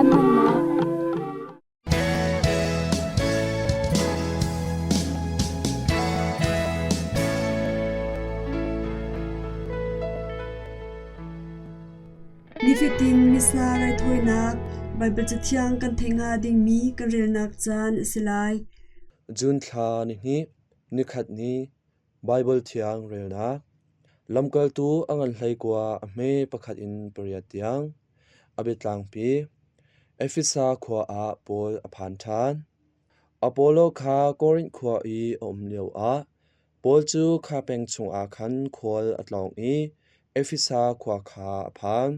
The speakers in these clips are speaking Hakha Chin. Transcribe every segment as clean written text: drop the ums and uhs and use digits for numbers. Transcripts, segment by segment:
Caan hmannak. Nifatin Missa raithawinak Baibal Cathiang kan theih hnga dingmi kan relnak caan a si lai. June thla nihnih, nikhat ni, Baibal Thiang relnak Lamkaltu a ngan hleikua a hme pakhat in pariat tiang. A biatlangpi Efesa khua ah Paul a phan ṭhan. Apollo kha Korinth khua i a um lioah Paul cu kha peng chungah khan khual a tlawng i Efesa khua kha a phan.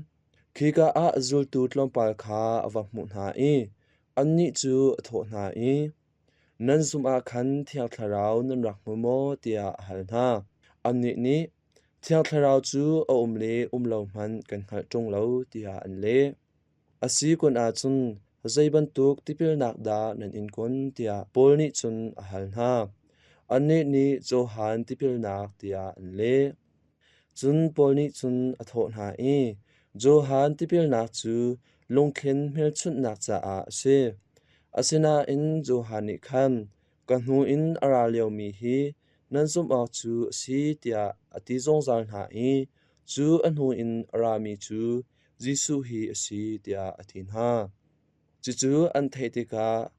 Khika ah zultu tlawmpal kha a va hmuh hna i annih cu a thawh hna i, Nan zumh ah khan Thiang Thlarau nan rak hmu maw? tiah a hal hna. Annih nih, Thiang Thlarau cu a um le um lo hmanh kan hngalh ṭung lo, tiah an leh. A si kun ahcun zei bantuk tipilnak dah nan in kun? tiah Paul nih cun a hal hna. Annih nih Johan tipilnak tiah an leh. Cun Paul nih cun a thawh hna i, Johan tipilnak cu lungthlen hmelchunhnak caah a si. Asinain Johan nih khan, Ka hnu in a ra liomi hi nan zumh awk cu a si, tiah a ti zungzal hna i cu a hnu in a rami cu Jesuh hi a si, tiah a ti hna. Cucu an theih tikah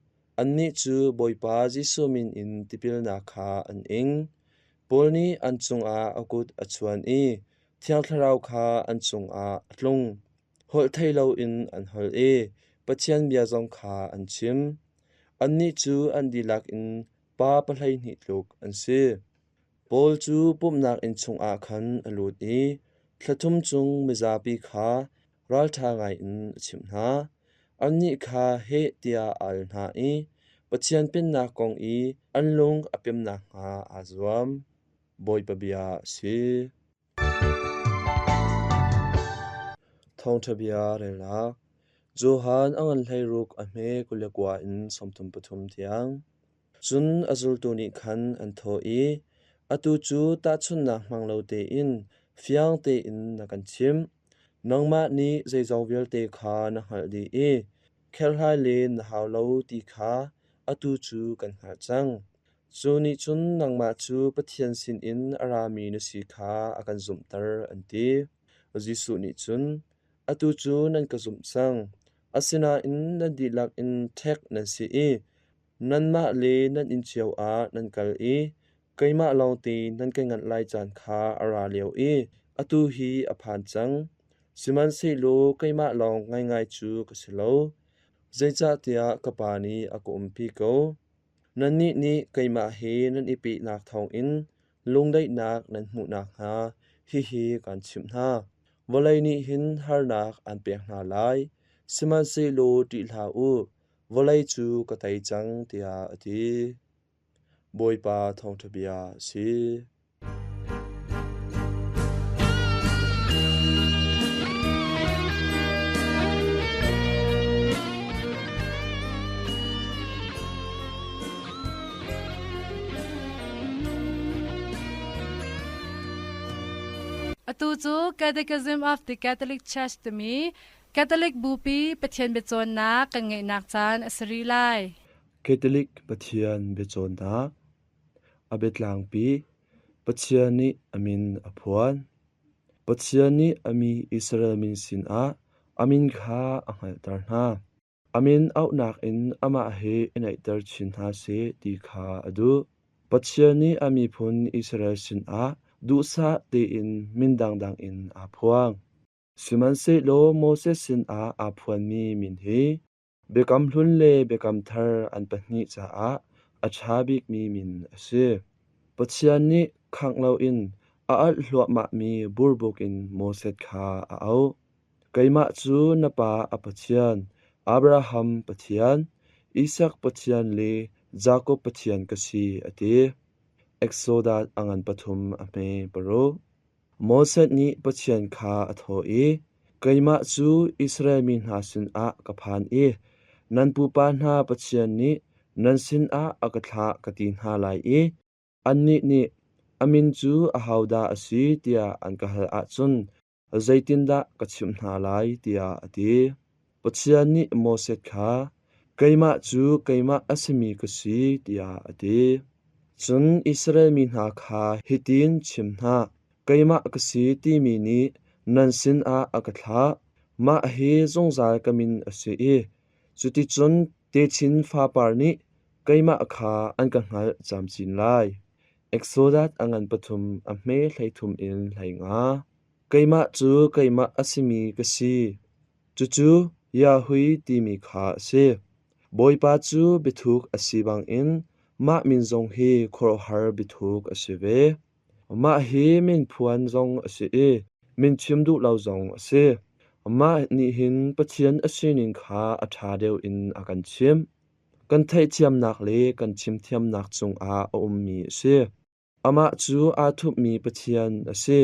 annih cu Bawipa Jesuh min in tipilnak kha an ing. Paul nih an cungah a kut a chuan i Thiang Thlarau kha an cungah a tlung. Holh thei loin an holh i Pathian bia zong kha an chim. Annih cu an dihlak in pa 12 tluk an si. Paul cu pumhnak inn chungah khan a lut i thla thum chung mizapi kha ralṭha ngaiin a chimh hna. Annih kha heh tiah a al hna i Pathian Pennak kong i an lung a pem nakhnga aa zuam. Bawipa bia a si. Thawngṭha bia relnak Johan a ngan 16 a hme 29 in 33 tiang. Cun a zultu nih khan an thawh i, Atu cu tahchunhnak hmang lo tein fiang tein na kan chimh. Nangmah nih zeizong vialte kha na hngalh dih i kherhhlai len na hau lo ti kha atu cu kan hngalh cang. Cu nih cun nangmah cu Pathian sinin a rami na si kha a kan zumhter, an ti. Jesuh nih cun, Atu cu nan ka zumh cang. Asinain nan dihlak in ṭhek nan si i nanmah le nan inn cio ah nan kal i keimah lawngte nan ka nganh lai caan kha a ra lio i atu hi a phan cang. Sihmanhsehlaw keimah lawng ngaingai cu ka si lo, zeicahtiah ka Pa nih a ka umpi ko. Nannih nih keimah he nan i pehnak thawngin lungdaihnak nan hmuh nakhnga hihi kaan chimh hna. Vawlei nih hin harnak aan pek hna lai, sihmanhsehlaw ṭih hlah u, vawlei cu ka tei cang, tiah a ti. Bawipa thawngṭha bia a si. Atu cu Catechism of the Catholic Church timi Catholic Bupi Pathian biacawnnak kan ngeihnak caan a si rih lai. Catholic Pathian biacawnnak A biatlangpi Pathian nih a min a phuan. Pathian nih a mi Israel mi sinah a min kha a hngalhter hna. A min auhnak in amah he i naihter chin hna seh ti kha a duh. Pathian nih a miphun Israel sinah duhsah tein min dangdang in aa phuang. Sihmanhsehlaw Moses sinah aa phuanmi min hi Biakam Hlun le Biakam Thar an pahnih caah a ṭha bikmi min a si. Pathian nih khangh loin a alh hluahmahmi burbuk in Moses kha a auh. Keimah cu na pa a Pathian, Abraham Pathian, Isak Pathian le Jakob Pathian ka si, a ti. Exodus a ngan pathum a hme paruk. Moses nih Pathian kha a thawh i, Keimah cu Israel mi hna sinah ka phan i nan pupa hna Pathian nih nan sinah a ka thlah ka ti hna lai i annih nih, A min cu ahodah a si tiah an ka hal ahcun zeitindah ka chimh hna lai, tiah a ti. Pathian nih Moses kha, Keimah cu keimah a simi ka si, tiah a ti. Cun Israel mi hna kha hitin chim hna, Keimah ka si timi nih nan sinah a ka thlah. Mah hi zungzal ka min a si i cuticun techin fapar nih keimah kha an ka hngalh camcin lai. Exodus a ngan pathum a hme 13 in 15. Keimah cu keimah a simi ka si. Cucu Yahweh timi kha a si. Bawipa cu biathuk a si bangin mah min zong hi khuaruahhar biathuk a si ve. Mah hi min phuan zong a si i min chim duh lo zong a si. Mah nih hin Pathian a sining kha a ṭha deuh in a kan chimh. Kan theihthiamnak le kan chimthiamnak cungah a ummi a si. Amah cu aa thupmi Pathian a si.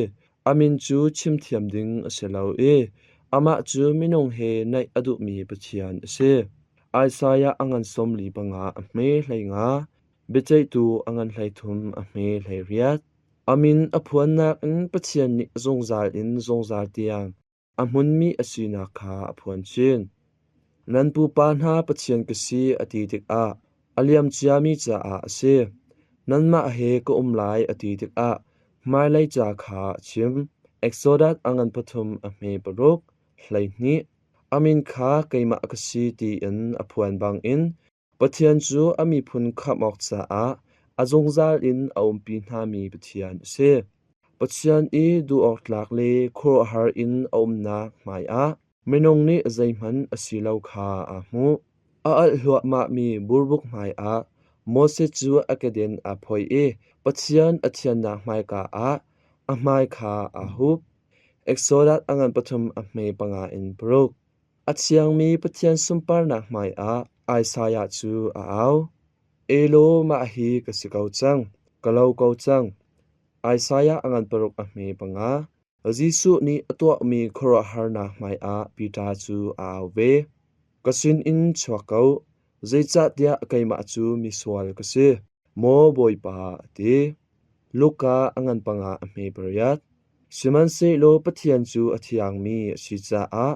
A min cu chimthiam ding a si lo i amah cu minung he naih a duhmi Pathian a si. Isaiah a ngan 45 a hme 15, biaceihtu a ngan 33 a hme 18. A min a phuannak in Pathian nih zungzal in zungzal tiang a hmunmi a sinak kha a phuan chin. Nan pupa hna Pathian ka si a ti tikah a liam ciami caah a si. Nanmah he ka um lai a ti tikah hmailei ca kha a chim. Exodus a ngan pathum a hme paruk, 12. A min kha keimah ka si tiin a phuan bangin Pathian cu a miphun khamh awk caah a zungzal in a umpi hnami Pathian a si. Pathian i duh awk tlak le khuaruahhar in a umnak hmaiah minung nih zeihmanh a si lo kha aa hmuh. A alh hluahmahmi burbuk hmaiah Moses cu a keden aa phoih i Pathian a thiannak hmaika ah a hmai kha aa hup. Exodus a ngan pathum a hme panga in paruk. A thiangmi Pathian sunparnak hmaiah Isaiah cu a au. Elaw mah hi ka si ko cang, ka lo ko cang. Isaiah a ngan paruk a hme panga. Jesuh nih a tuahmi khuaruahharnak hmaiah Peter cu a au ve. Ka sinin chuak ko, zeicahtiah keimah cu misual ka si, maw Bawipa, a ti. Luka a ngan panga a hme pariat. Sihmanhsehlaw Pathian cu a thiangmi a si caah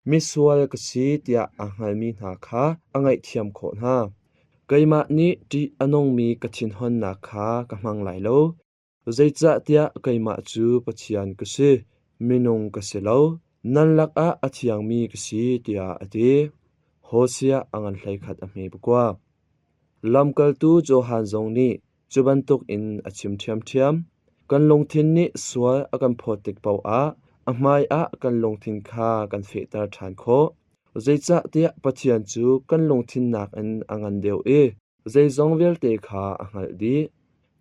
misual ka si tiah aa hngalmi hna kha a ngaihthiam khawh hna. Keimah nih ṭih a nungmi ka thinhunnak kha ka hmang lai lo, zeicahtiah keimah cu Pathian ka si, minung ka si lo, nan lakah a thiangmi ka si, tiah a ti. Hosea a ngan 11 a hme pakua. Lamkaltu Johan zong nih Cu bantukin a chim ṭhiamṭhiam. Kan lungthin nih sual a kan phawt tik paohah a hmaiah kan lungthin kha kan fehter ṭhan khawh. Zeicahtiah Pathian cu kan lungthin nakin a ngan deuh i zeizong vialte kha a hngalh dih.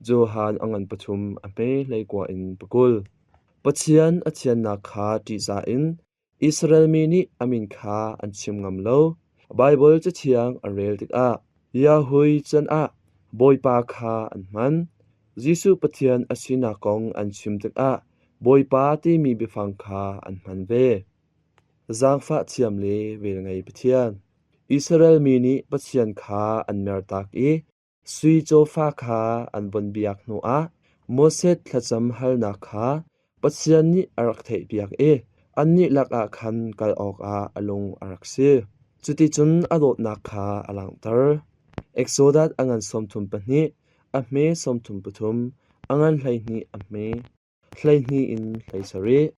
Johan a ngan pathum a hme 19 in pakul. Pathian a thiannak kha ṭihzah in Israel mi nih a min kha an chim ngam lo. Baibal Cathiang an rel tikah Yahweh canah Bawipa kha an hman. Jesuh Pathian a sinak kong an chim tikah Bawipa timi biafang kha an hman ve. Zaangfah thiam le velngei Pathian. Israel mi nih Pathian kha an mertak i Sui cawfa kha an von biak hnuah Moses thlacam halnak kha Pathian nih a rak theihpiak i annih lakah khan kal awkah a lung a rak si. Cuticun a dawtnak kha a langhter. Exodus a ngan 32, a hme 33, a ngan 12 a hme 12 in 17.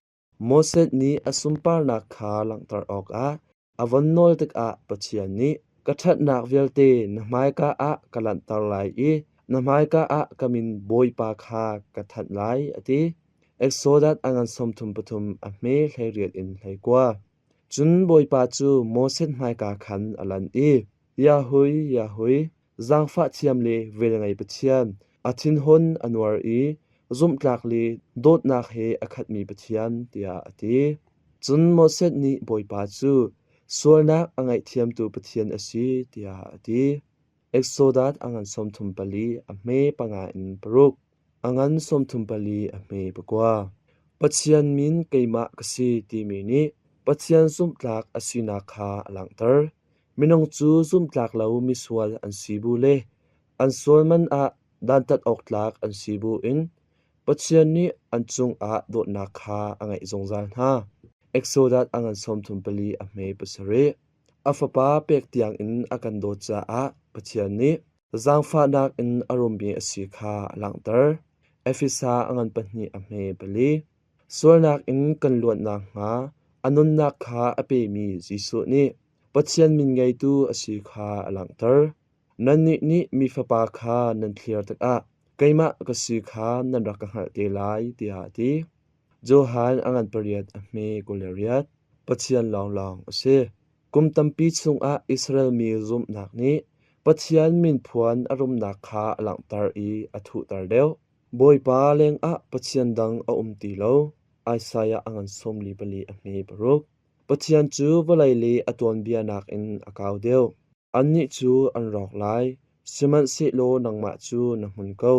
Moses nih a sunparnak kha langhter awkah a von nawl tikah Pathian nih ka ṭhatnak vialte na hmaika ah ka lanhter lai i na hmaika ah ka min Bawipa kha ka thanh lai, a ti. Exodus a ngan 33 a hme 18 in 19. Cun Bawipa cu Moses hmaika khan a lan i, Yahweh, Yahweh, zaangfah thiam le velngei Pathian, a thinhun a nuar i zumhtlak le dawtnak he a khatmi Pathian, tiah a ti. Cun Moses nih Bawipa cu sualnak a ngaihthiamtu Pathian a si, tiah a ti. Exodus a ngan 34 a hme panga in paruk, a ngan 34 a hme pakua. Pathian min keimah ka si timi nih Pathian zumhtlak a sinak kha a langhter. Minung cu zumhtlak lo misual an si bu le an sual man ah dantat awk tlak an si buin Pathian nih an cungah dawtnak kha a ngeih zungzal hna. Exodus a ngan 34 a hme pasarih. A Fapa pek tiangin a kan dawt caah Pathian nih zaangfahnak in a rummi a si kha a langhter. Efesa a ngan pahnih a hme pali. Sualnak in kan luat nakhnga a nunnak kha a pemi Jesuh nih Pathian min ngeitu a si kha a langhter. Nannih nih mi Fapa kha nan thlir tikah keimah ka si kha nan rak ka hngalh te lai, tiah a ti. Johan a ngan pariat a hme 28. Pathian lawnglawng a si. Kum tampi chungah Israel mi zumhnak nih Pathian min phuan a rumnak kha a langhter i a thuhter deuh. Bawipa lengah Pathian dang a um ti lo. Isaiah a ngan 44 a hme paruk. Pathian cu vawlei le a tuanbia nakin a kau deuh. Annih cu an rawk lai, sihmanhsehlaw nangmah cu na hmun ko.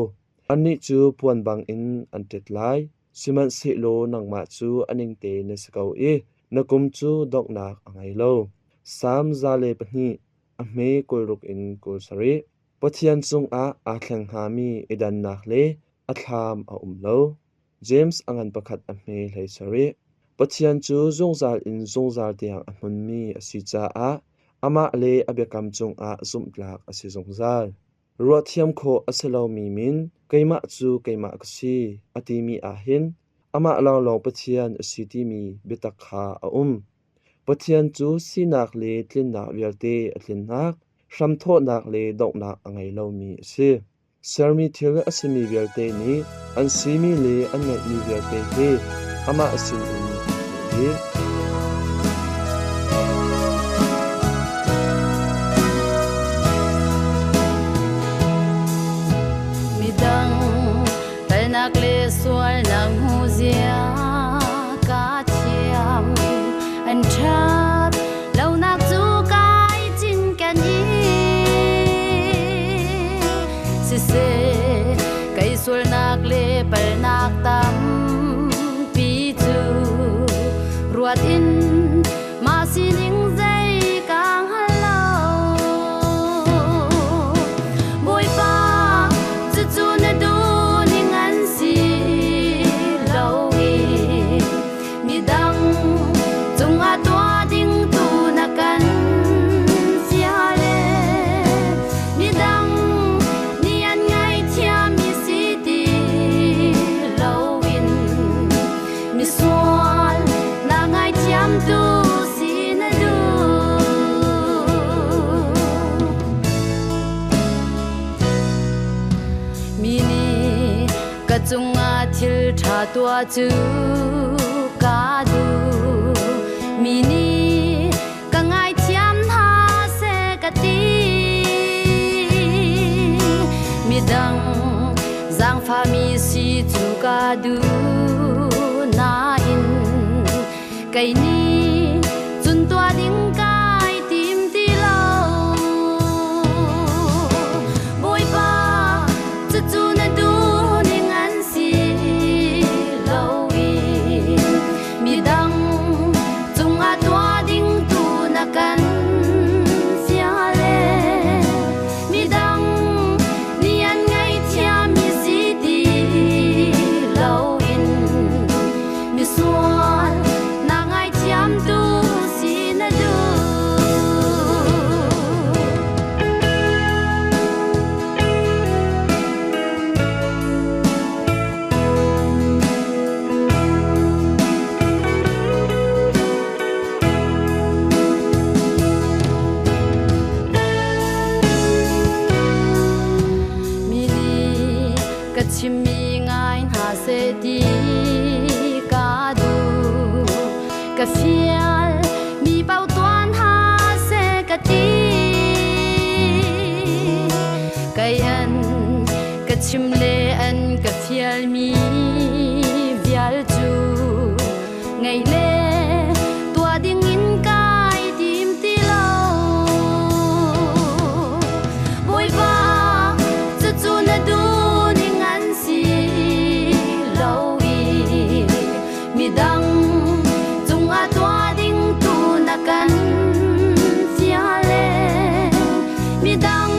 Annih cu puan bangin an ṭet lai, sihmanhsehlaw nangmah cu a ningte na si ko i na kum cu donghnak a ngei lo. Salm 102, a hme 60 in 27. Pathian cungah aa thleng hngami i dannak le a thlam a um lo. James a ngan pakhat a hme hlei sarih. Pathian cu zungzal in zungzal tiang a hmunmi a si caah amah le a biakam cungah zumhtlak a si zungzal. Ruahthiam khawh a si lomi min keimah cu keimah ka si a timi ah hin amah lawnglawng Pathian a si timi biatak kha a um. Pathian cu sinak le tlinnak vialte a tlinnak, hramthawhnak le donghnak a ngei lomi a si. Sermi thil a simi vialte nih an simi le an ngeihmi vialte hi amah sinin an hmuh dih. Midang palnak le sualnak hmu zia ka thiam an ṭhat lonak cu kai cinken i Siseh, kei sualnak le palnak tampi cu ruat in mah sining zei ka hngal lo. Bawipa, cucu na duh ning an si lo i midang cungah tuah ding tu na kan fial e. Midang nih an ngaihthiammi si ti loin misual na ngaithiamtu si na duh. Mi nih ka cungah thil ṭha tuah cu ka duh. Mi nih ka ngaithiam hna seh ka ti. Midang zaangfahmi si cu ka duh nain kei nih cun tuah ding kai tim ti lo. Bawipa, cucu na duh ning an si lo i midang cungah tuah ding tu na kan fial e. Midang nih an ngaihthiammi si ti loin misual na ngaithiamtu si na duh. Mi nih ka chimmi ngai hna seh ti ka duh. Ka fial mi paoh tuan hna seh ka ti. Kei an ka chim le an ka fialmi vial cu ngei le tuah dingin kai tim ti lo. Bawipa, cucu na duh ning an si lo i midang cungah tuah ding tu na kan fial e. Midang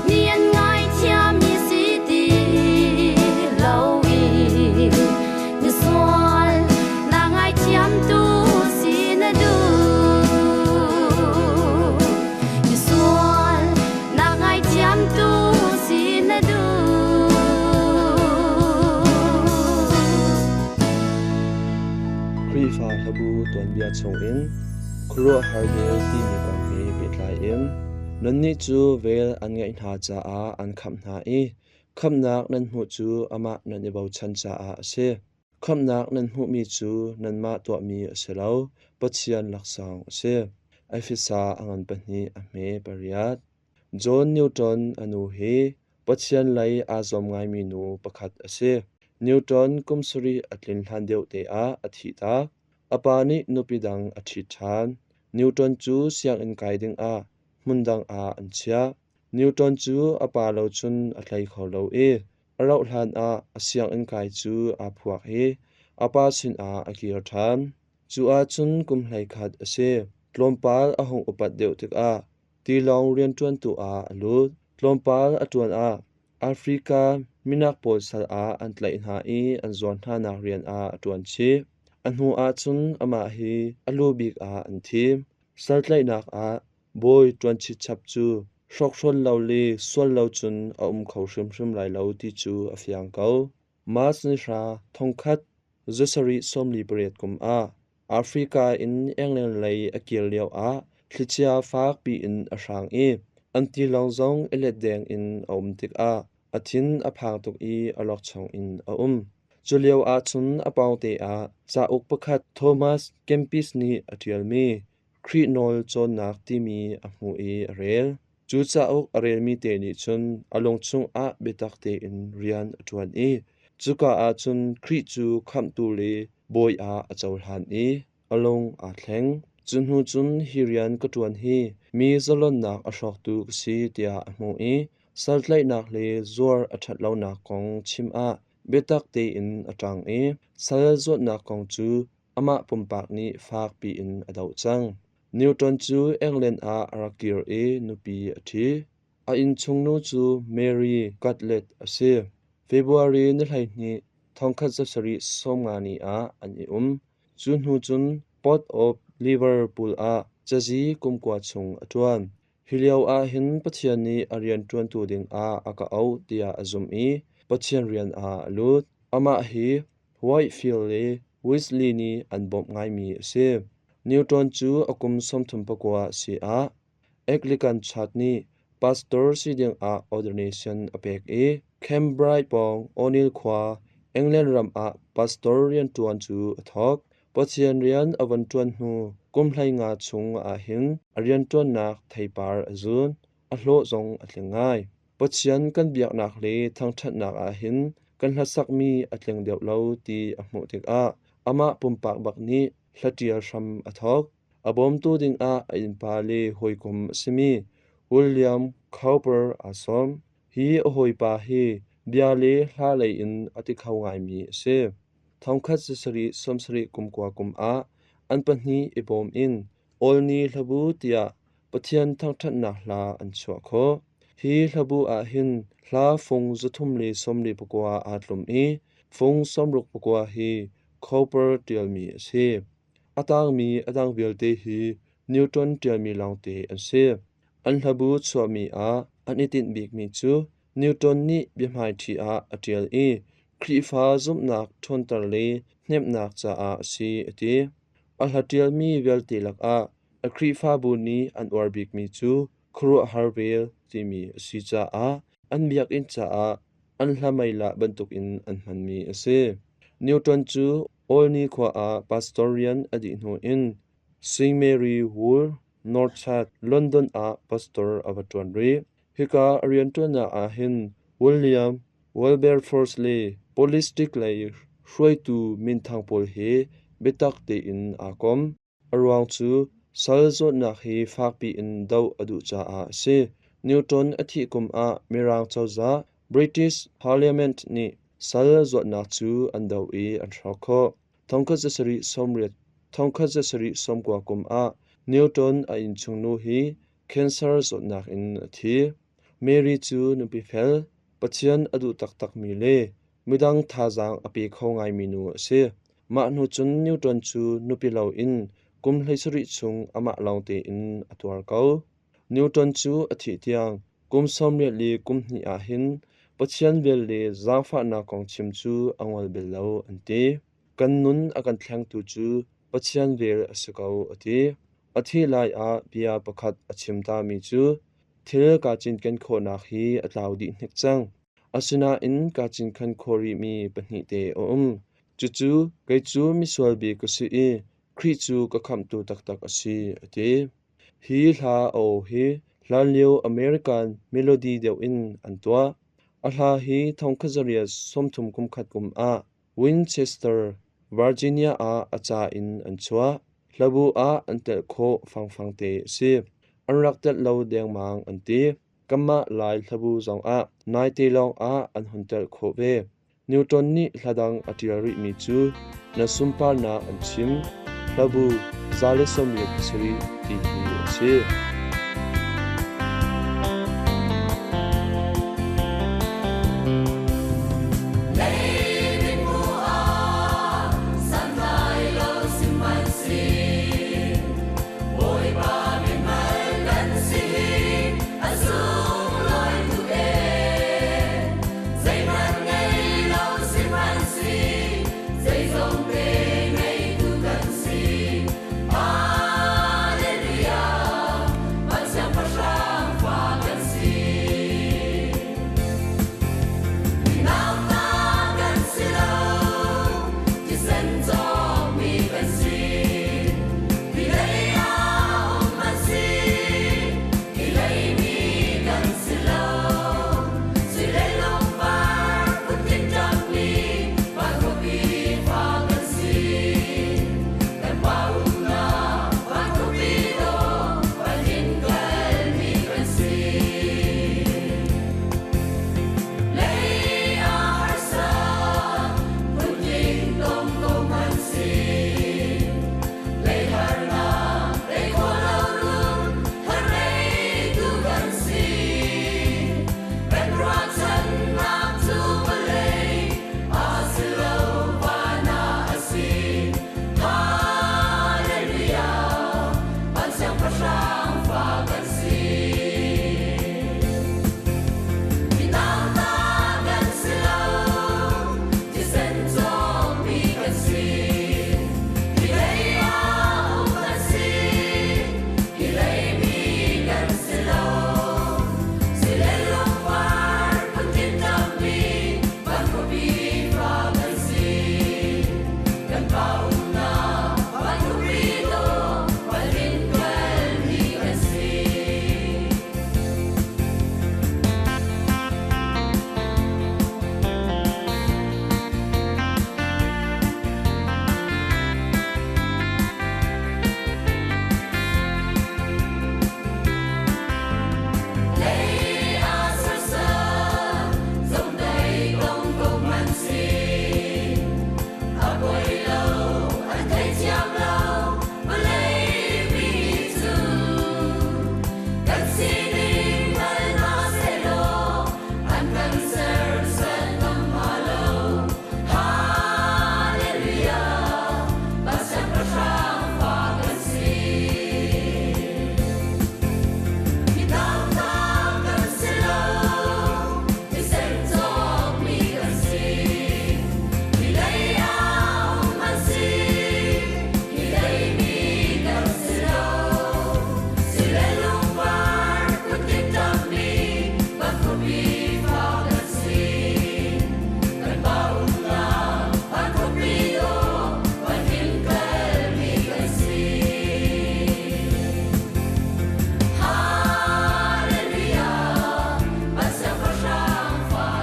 nih an ngaithiammi si ti lo i misual na ngaithiam. tuanbia chungin khuaruahhar vel timi kong he pehtlai in nannih cu vel an ngeih hna caah an khamh hna i khamhnak nan hmuh cu amah nan i bochan caah a si. Khamhnak nan hmuhmi cu nanmah tuahmi a si lo, Pathian laksawng a si. Efesa a ngan pahnih a hme pariat. John Newton a nu hi Pathian lei aa zuam ngaimi nu pakhat a si. Newton kum sarih a tlin hlan deuh te ah a thihtak. A pa nih nupi dang a ṭhit ṭhan. Newton cu sianginn kai dingah hmundang ah an chiah. Newton cu a pa lo cun a tlei kho lo i a rauhhlan ah a sianginn kai cu aa phuak i a pa sinah a kir ṭhan. Cu ahcun kum 11 a si. Tlawmpal a hung upat deuh tikah tilawng rianṭuantu ah a lut. Tlawmpal a ṭuan ah Africa minak pawl sal ah an tlaih hna i an zuar hnanak rian ah a ṭuan chih. A hnu ahcun amah hi a lu bik ah an thim. Sal tlaihnak ah bawi ṭuan chitchap cu hrawkhrol lo le sual lo cun a um kho hrimhrim lai lo ti cu a fiang ko. March ni hra thongkhat zasarih 48 kum ah Africa in England lei a kir lioah thlichia fak piin a hrang i an tilawng zong i let deng in a um tikah a thin a phang tuk i a lawkchong in a um. Cu lio ahcun a pawngte ah cauk pakhat Thomas Kempis nih a ṭialmi Khrih nawl cawnnak timi a hmuh i a rel. Cu cauk a relmi te nih cun a lung chungah biatak tein rian a ṭuan i cuka ah cun Khrih cu khamhtu le bawi ah a cohlan i a lung aa thleng. Cu hnu cun hi rian ka ṭuan hi mi zalonnak a hrawktu ka si tiah a hmuh i saltlaihnak le zuar a ṭhat lonak kong chim ah biatak tein a ṭang i sal zuatnak kong cu amah pumpak nih fak piin a doh cang. Newton cu England ah a rak kir i nupi a ṭhi. A innchungnu cu Mary Catlett a si. February ni 12, 1750 ni ah an i um. Cu hnu cun Port of Liverpool ah cazi kum kua chung a ṭuan. Hi lio ah hin Pathian nih a rian ṭuantu dingah a ka auh tiah a zumh i Pathian rian ah a lut. Amah hi Whitefield le Wesley nih an bawmh ngaimi a si. Newton cu a kum 39 a si ah Anglican Church nih pastor si dingah ordination a pek i Cambridge pawng O'Neill khua, England ram ah pastor rianṭuan cu a thawk. Pathian rian a von ṭuan hnu kum 15 chung ahhin a rianṭuannak theipar a zun, a hlawh zong a tling ngai. Pathian kan biaknak le thangṭhatnak ahhin kan hlasakmi a tling deuh lo ti a hmuh tikah amah pumpak bak nih hlaṭial hram a thawk. A bawmtu dingah a innpa le hawikom a simi William Cowper aa sawm. Hi a hawipa hi bia le hla lei in a ti kho ngaimi a si. Thongkhat zasarih sawmsarih kum kua kum ah an pahnih i bawm in Awlni hlabu tiah Pathian thangṭhatnak hla an chuah khawh. Hi hlabu ah hin hla fung 349 aa tlum i fung 69 hi Cowper ṭialmi a si. A tangmi a dang vialte hi Newton ṭialmi lawngte an si. An hlabu chuahmi ah an i tinh bikmi cu Newton nih biahmaiṭhi ah a ṭial i Khrihfa zumhnak ṭhawnter le hnemhnak caah a si a ti. A hlaṭialmi vialte lakah a Khrihfabu nih an uar bikmi cu khuaruahhar vel timi a si caah an biakinn caah an hla meilah bantukin an hmanmi a si. Newton cu Olney khua ah pastor rian a dih hnu in St. Mary Wool, Northside, London ah pastor a va ṭuan rih. Hika a rianṭuannak ah hin William Wilberforce le Politic lei hruaitu minthang pawl he biatak tein aa kom. A ruang cu sal zawtnak hi fakpi in doh a duh caah a si. Newton a thih kum ah Mirang cozah British Parliament nih sal zuatnak cu an doh i an hrawk khawh. 1780 1790 kum ah Newton a innchungnu hi cancer zawtnak in a thi. Mary cu nupi fel, Pathian a duh taktakmi le midang thazaang a pe kho ngaimi nu a si. Mah hnu cun Newton cu nupi loin kum 17 chung amah lawng tein a tuar ko. Newton cu a thih tiang kum 32 ahhin Pathian vel le zaangfahnak kong chim cu a ngol bal lo an ti. Kan nun a kan thlengtu cu Pathian vel a si ko a ti. A thih lai ah bia pakhat a chim tami cu thil kaa cinken khawhnak hi a tlau dih hnik cang. Asinain kaa cinkhan khawh rihmi pahnihte a um. Cucu kei cu misual bik ka si i Khrih cu ka khamhtu taktak a si, a ti. Hi hla a aw hi hlanlio American melody deuh in an tuah. A hla hi 1931 kum ah Winchester, Virginia ah a ca in an chuah. Hlabu ah an telh khawh fangfang te a si. An rak telh lo dengmang an ti. Kanmah Lai hlabu zongah naite lawngah an hun telh khawh ve. Newton nih hla dang a ṭial rihmi cu Na sunparnak an chim, hlabu 197 ti hi a si.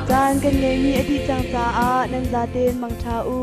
Caan kan ngeihmi a dih cang caah nan zaten mangṭha u.